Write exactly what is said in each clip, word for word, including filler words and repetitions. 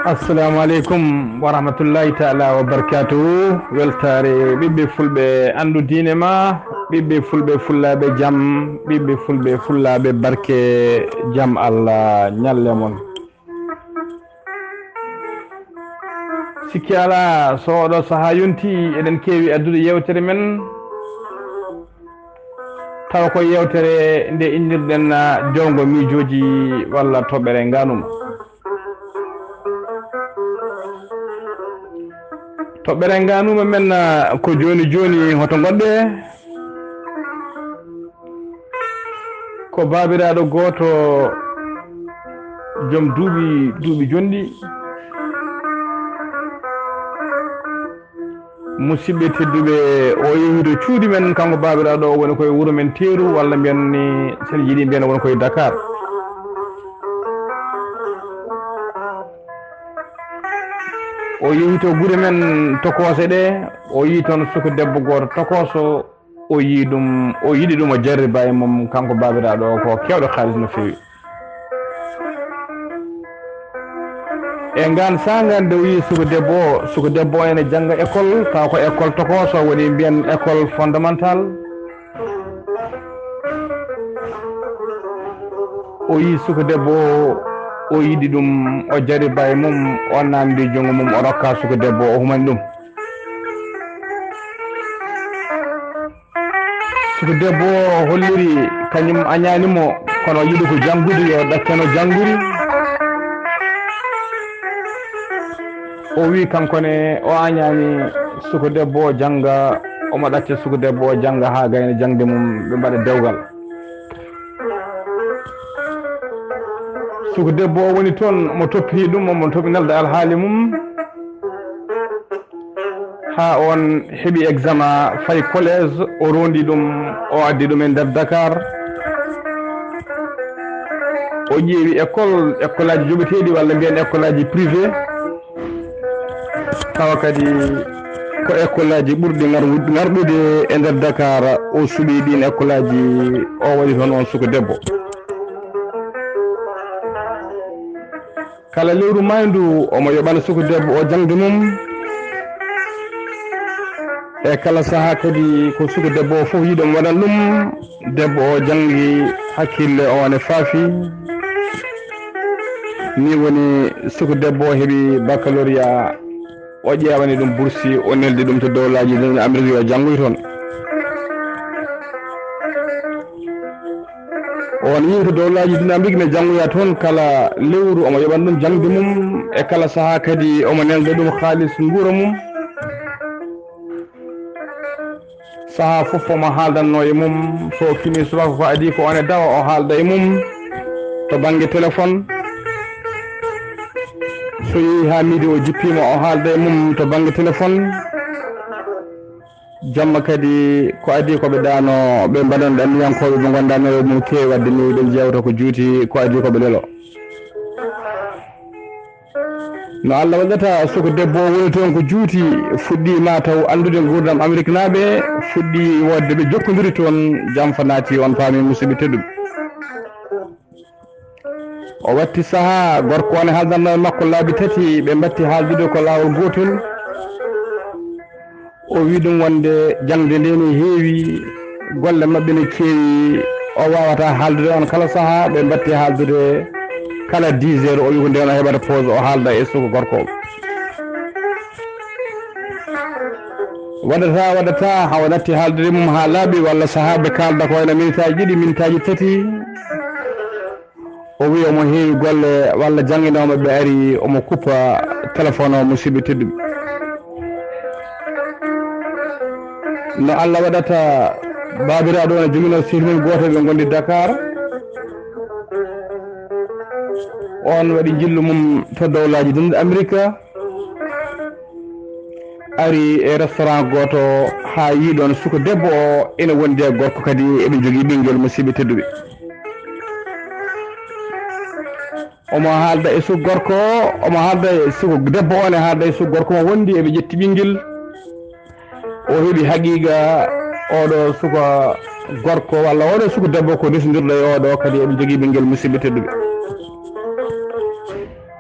Assalamu aleykum wa rahmatullahi taala wa barakatuhu. Weltaare ɓiɓɓe fulɓe, anndu diine ma, ɓiɓɓe fulɓe, fullaaɓe jam, ɓiɓɓe fulɓe, fullaaɓe barke, jam Allah ñalle mon. Sikki alaa, so oɗo sahaa yonti, eɗen keewi addude yeewtere men, tawa ko yeewtere nde innirɗen, ah, dewngo miijooji walla toɓɓere ngaanuma. Toɓɓere ngaanuma men, ah, ko jooni jooni, hoto ngoɗɗe? Ko baabiraaɗo gooto, joom duuɓi, duuɓi jonɗi. Musidɓe tedduɓe, o yehi to cuuɗi men, kanko baabiraaɗo o woni koye wuro men Teeru, walla mbiyen ni, sen njiɗi mbiyen woni koye Dakar. O yehi to gure men tokoose ɗe, o yii toon suka debbo gooto tokooso, o yii ɗum, o yiɗi ɗum, o jarriba e mum, kanko baabiraaɗo o, ko keewɗo kaalis no feewi. E ngaan saanga nde o yii suka debbo o, suka debbo o ene jannga école, taw ko école tokooso, woni mbiyen école fondamental. O yii suka debbo o, o yiɗi ɗum, o jarriba e mum, o naamndi junngo mum, o rokka suka debbo o, o humani ɗum. Suka debbo o holliri kañum añaani mo, kono yiɗi ko janngude, yo ɗaccano janngudi. O wi kanko ne o añaani suka debbo o jannga, omo ɗacca suka debbo o jannga haa gayna jaŋde mum, ɓe mbaɗa dewgal. Suka debbo o woni toon, mo toppiti ɗum, mo toppiti nelda alhaali mum. Haa on heɓi examen, fayi collège, o rondi ɗum, o addi ɗum e nder Dakar. O ƴeewi école, école aji joɓeteeɗi walla mbiyen école aji privé. Tawa kadi ko école aji ɓurɗi ŋar-, ŋarɗude e nder Dakar, o suɓi ɗin école aji, o waɗi toon on suka debbo. Kala lewru mayndu, omo yoɓana suka debbo o jaŋde mum. E kala sahaa kadi, ko suka debbo o fof yiɗi omo waɗana ɗum. Debbo o janngi, hakkille o ne faafi. Ni woni suka debbo o heɓi baccalauréat, o ƴeewani ɗum bursi, o neldi ɗum to dowlaaji ɗin Amérique, yo janngoy toon. On yehi to dowlaaji ɗin Amérique ne janngoya toon, kala lewru omo yoɓan ɗum jaŋde mum, e kala sahaa kadi omo nelda ɗum haalis nguura mum. Sahaa fof omo haaldanno e mum, so o fini subaka ko adii ko on e dawa, o haalda e mum to bannge téléphone. So yehi haa midi o jippiima, o haalda e mum to bannge téléphone. Jamma kadi ko adii ko ɓe ɗaano, ɓe mbaɗan ɗanniyankooɓe ɓe ngondanno e mum keewi waɗde ni, ɓe jeewta ko juuti, ko adii ko ɓe lelo. No Allah waɗata, suka debbo o woni toon ko juuti, fuɗɗii ma taw anndude nguurndam Ameriknaaɓe, fuɗɗii woodde ɓe jokkondiri toon, jamfa naati, on paami, musidɓe tedduɓe. O watti sahaa, gorko o ne haaldanno e makko laabi tati, ɓe mbatti haaldude ko laawol gootol. O wi ɗum wonde jaŋde nde ne heewi, golle maɓɓe ne keewi, o waawata haaldude on kala sahaa, ɓe mbatti haaldude kala dix heures, o wi ko nden o heɓata pause, o haalda e suka gorko o. Waɗata, waɗata, hawa natti haaldude mum haa laaɓi, walla sahaa ɓe kaalda ko wayno minitaaji ɗiɗi, minitaaji tati. O wi omo heewi golle walla jannginooɓe ɓe ari, omo kuppa téléphone o, musidɓe tedduɓe. No Allah waɗata, baabiraaɗo o ne joginoo sehil mum gooto, ɓe ngondi Dakar. On waɗi njillu mum to dowlaaji denɗi Amerika. Ari e restaurant gooto haa yii ɗoon suka debbo o ina wondi e gorko kadi, eɓe njogii ɓinngel, musidɓe tedduɓe. Omo haalda e suka gorko o, omo haalda e suka debbo o ne haalda e suka gorko mo wondi, eɓe ƴetti ɓinngel. O heɓi haqiiqa Oɗo suka gorko walla oɗo suka debbo ko resondirɗo e oɗo kadi eɓe jogii ɓinngel, musidɓe tedduɓe.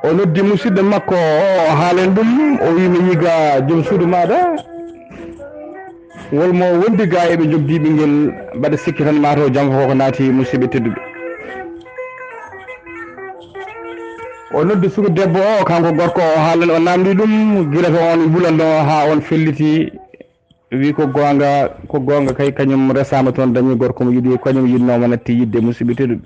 O noddi musidɗo makko o, o haalen ɗum, o wi: "Mi yiga joom suudu maɗa. Wol mo wondi ga eɓe jogdi ɓinngel, mbaɗa sikki tan mataw jam ko naati, musidɓe tedduɓe." O noddi suka debbo o, kanko gorko o haalen, o namdi ɗum gila to on wulanno ha on felliti. Wi: "Ko goonga, ko goonga kay, kañum resama toon, dañi gorko mo yiɗi, kañum yiɗnoma, natti yidde, musidɓe tedduɓe."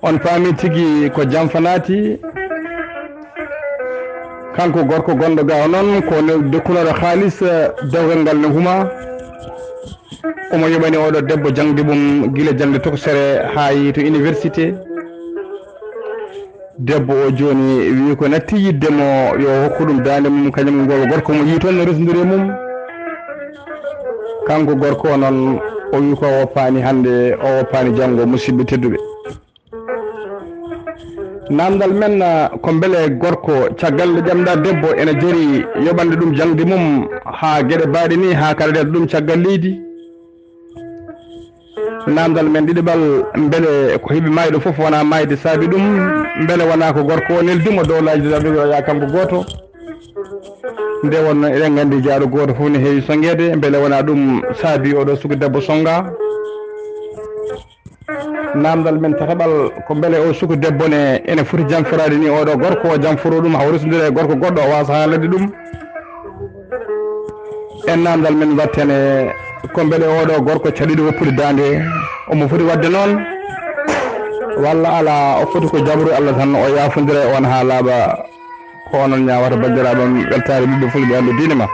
On paami tigi ko jam fanaati. Kanko gorko gonɗo ga o noon ko ne dekkunoɗo haalis, eh, dewgal ngal ne huma. Omo yoɓani oɗo debbo jaŋde mum gila jaŋde tokosere haa yehi to université. Debbo o jooni wi ko natti yidde mo yo hokku ɗum daande mum, kañum ngol gorko mo yii toon no resondiri e mum. Kanko gorko o noon, o wi ko o woppaani hannde, o woppaani janngo, musidɓe tedduɓe. Namdal men, ah, ko mbele gorko caggal nde ƴamɗa debbo ene jari yoɓande ɗum jaŋde mum haa geɗe baaɗe ni, haa kala ɗum caggal leydi? Namdal men ɗiɗaɓal, mbele ko heɓi maayɗo fof wona maayde saabi ɗum? Mbele wona ko gorko o neldi mo dow laaji daɓɓe yo yaa kanko gooto? Nde wonno eɗen nganndi jaaɗo gooto fof ne heewi songeede, mbele wona ɗum saabi oɗo suka debbo songa? Namdal men tataɓal ko mbele o suka debbo ne ene foti jamforaade ni oɗo gorko o jamforo ɗum haw resondira e gorko goɗɗo o wasa haalande ɗum? En namdal men mbattene ko mbele oɗo gorko caɗiɗo woppude daande omo foti waɗde noon walla ala, o foti ko jabru Allah tan o yaafondira e on haa laaɓa? Ko onon ñaawata banndiraaɓe am weltaare ɓiɓɓe fulɓe hannde diine ma.